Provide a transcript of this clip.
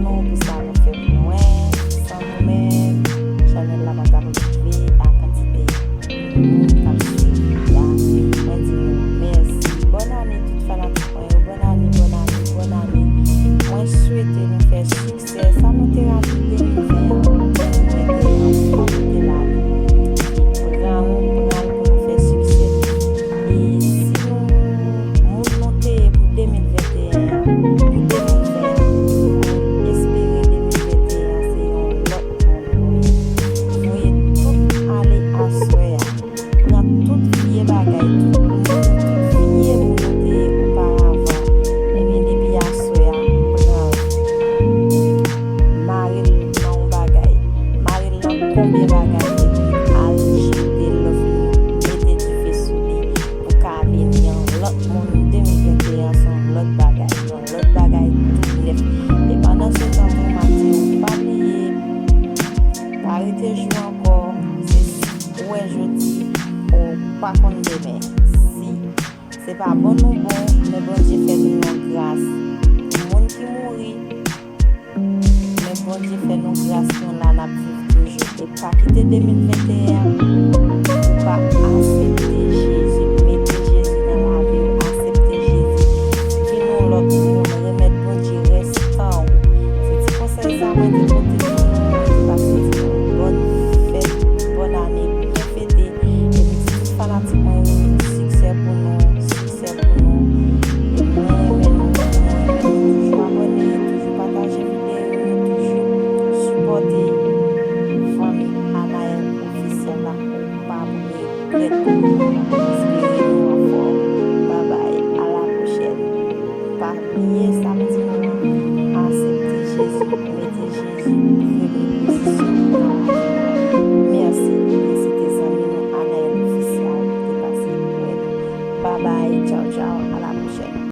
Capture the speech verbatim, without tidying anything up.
nou pou sa nou fè pou mwen. San nou menm, chanèl la pa t ap rive a kantite moun k ap swiv li a. Mwen di nou mèsi. Bòn ane tout fanatik mwen yo. Bòn ane, bòn ane, bòn ane. Mwen swete nou fè siksè. Sa nou te rate de mil ven an, de mil venteyen an, nou pa kite l ale. Pran nou, pran l pou nou fè siksè. E si nou, moun nou te ye pou de mil venteyen an, pou de mil ven an, nou espere de mil venteyen an se yon lòt moun nou ye. Voye tout ale aswè a. Pran tout vye bagay, tout moun, tout vye moun ou te ye oparavan. Ebyen, depi aswè a, pran l. Mare l nan yon bagay. Mare l nan konbyen bagay, epi al jete l, lè w fin mete dife sou li, pou ka vin yon lòt moun. De mil venteyen an se yon lòt bagay, yon lòt bagay tou nèf. E pandan se tan tou, m ap di w, pa bliye, pa rete jou ankò, se si ou wè jodi, ou pa konn demen. Si se pa bon nou bon, men Bondye fè nou yon gras. Pou moun ki mouri, men Bondye fè nou gras, nou la, n ap viv toujou. E pa kite de mil venteyen an pou pa aksepte Jezi. Mete Jezi nan lavi w, aksepte Jezi. Vin yon lòt moun, remèt Bondye rèstan w. Se ti konsèy sa mwen te pote pou nou, mwen te pase di nou bòn fèt, bòn ane, byen fete. Epi di tout fanatik mwen yo, siksè pou nou, siksè pou nou. E mwen renmen nou, mwen renmen nou. Toujou abòne, toujou pataje videyo yo, toujou sipòte fanmi Anaël Officiel la, ou pa pou regrèt. Espere nou anfòm. Babay, a la pwochèn. Pa bliye sa,